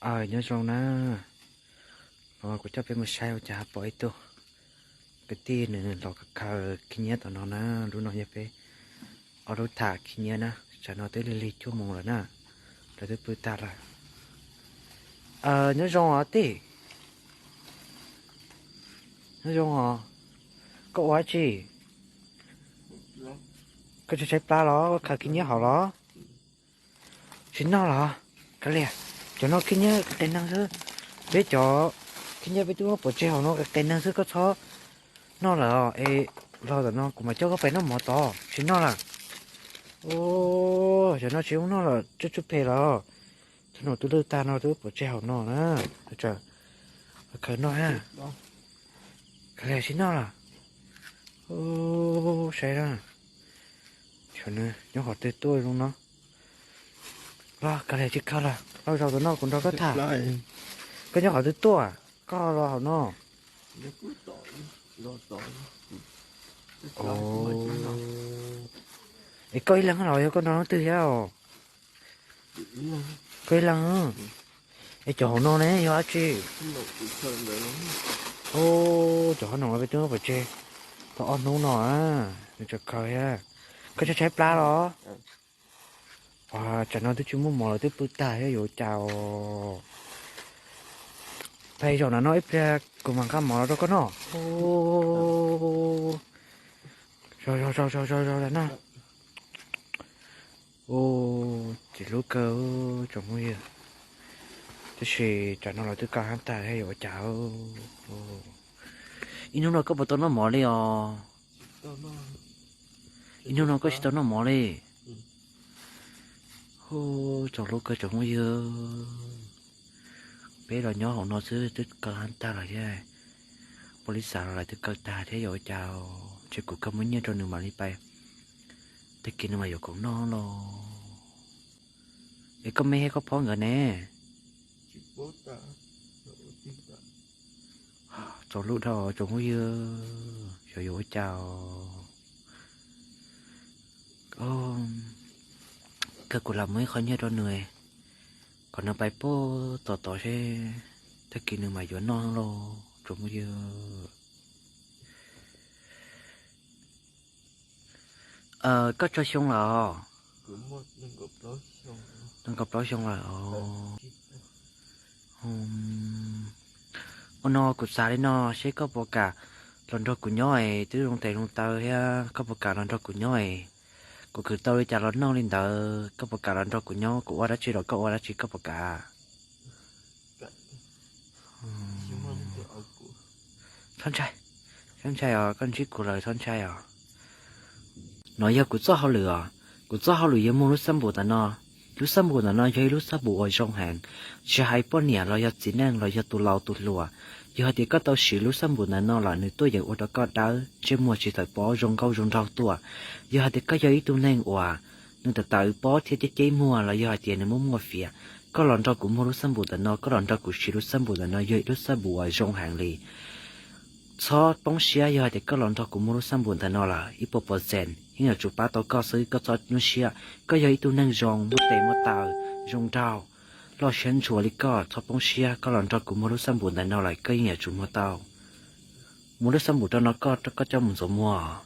Aws, nyob zoo na. Kuv coj peb mus saib ua cas pom ib tug kwv tij nws los khaws khib nyiab tom no na. Lub no yog peb ob lub tham khib nyiab na. Tsam no twb lig lig cuaj moos lawm na, lawv twb pw tag lawm. Nyob zoo os tij. Nyob zoo os. Koj ua dab tsi? Koj tshaib plab los khaws khib nyiab hauv los? Tsis noj los? Kav liam, cov no khib nyiab qias neeg xwb. Peb cov khib nyiab peb twb muab pov tseg hauv no qias neeg xwb, koj txhob noj lawm es los tom no kuv mam coj koj pem noj mov tod, tsis noj lawm. Cov no tsis ua noj lawm, tsw tsw phem lawm. Thaum no twb lwj tag no twb pov tseg hauv no na. Khaws noj ha. Kav liam, tsis noj lawm. Saib na, nyob qhov twg tuaj zoo no. Los kav liam, tsis khaws lawm, los zaum tom no kuv nrog koj tham. Koj nyob qhov twg tuaj, koj los hauv no. Es koj ib leeg los yog koj nrog leej twg thiab os? Koj ib leeg. Es cov hauv no ne yog dab tsi? Cov hauv no peb twb muab pov tseg tau ob hnub no, nws tseem khaws thiab. Koj tshaib tshaib plab los? Tsam no twb tsis muaj mov lawm, twb pw tag thiab, yuav ua cas os? Pais zaum no ib pliag kuv mam nqa mov los rau koj noj. Zaum zaum zaum zaum na. Ua, txiv hlub kawg tsoom phooj ywg. Tab sis tsam no los twb kaj hab tag thiab, yuav ua cas? Ib hnub no koj puas tau noj mov li os? Ib hnub no koj tsis tau noj mov li? Hu, tsoom hlub kawg tsoom phooj ywg, peb los nyob hauv no xwb twb kaj hab tag lawm thiab. Poj lis xav los lawv twb kaw tag thiab, yuav ua cas? Ces kuv kaw muab nyiaj rau nws mam li pais, tag kis nws mas yuav khoom noj los. Es koj me thiab koj phob nkawd ne? Txaus lub dhau tsoom phooj ywg, xyov yuav ua cas. Kawg kuv lam muab ib qho nyiaj rau nws, kom nws pais puag tom tod seb tag kis nws mam yuav noj lauj tsoom phooj ywg. Koj tsawg xyoo lawm os? Nees nkaum plaub xyoo lawm os. Ua no kuv xav li no, seb koj puas kam los nrog kuv nyob es twb zoo tes zoo taw thiab, koj puas kam los nrog kuv nyob es kuv khwv tau li cas los noj li ntawd, koj puas kam los nrog kuv nyob, kuv ua dab tsi los koj ua dab tsi, koj puas kam? Txhob ntshai, txhob ntshai os, koj ntsib kuv lawm txhob ntshai os. No yog kuv txoj hauj lwm os. Kuv txoj hauj lwm yog muag lub xab npum ntawm no. Lub xab npum ntawm no yog ib lub xab npum uas zoo heev, tsis hais poj niam los yog txiv neej los yog tus laus tus hluas. Yog hais tias koj tau siv lub xab npum ntawm no lawm nws tuaj yeem ua rau koj dawb, ntsej muag tsis tawm pob, zoo nkauj zoo nraug tuaj. Yog hais tias koj yog ib tug neeg uas nws tawm tawm pob thiab ceb ceb muag los yog hais tias nws muaj muaj fias, koj los nrog kuv muag lub xab npum ntawm no, koj los nrog kuv siv lub xab npum ntawm no yog ib lub xab npum uas zoo heev li. Txhob poob siab, yog hais tias koj los nrog kuv muag lub xab npum ntawm no lawm, ib puas percent yeej yuav tsum pab tau koj xwb, koj txhob nyuaj siab. Koj yog ib tug neeg zoo, muaj tes muaj taw, zoo nraug, loj siab ntshua li koj, txhob poob siab, koj los nrog kuv muag lub xab npum ntawm no lawm koj yeej yuav tsum muag tau. Muab lub xab npum rau no koj, koj coj mus ntxuav muag.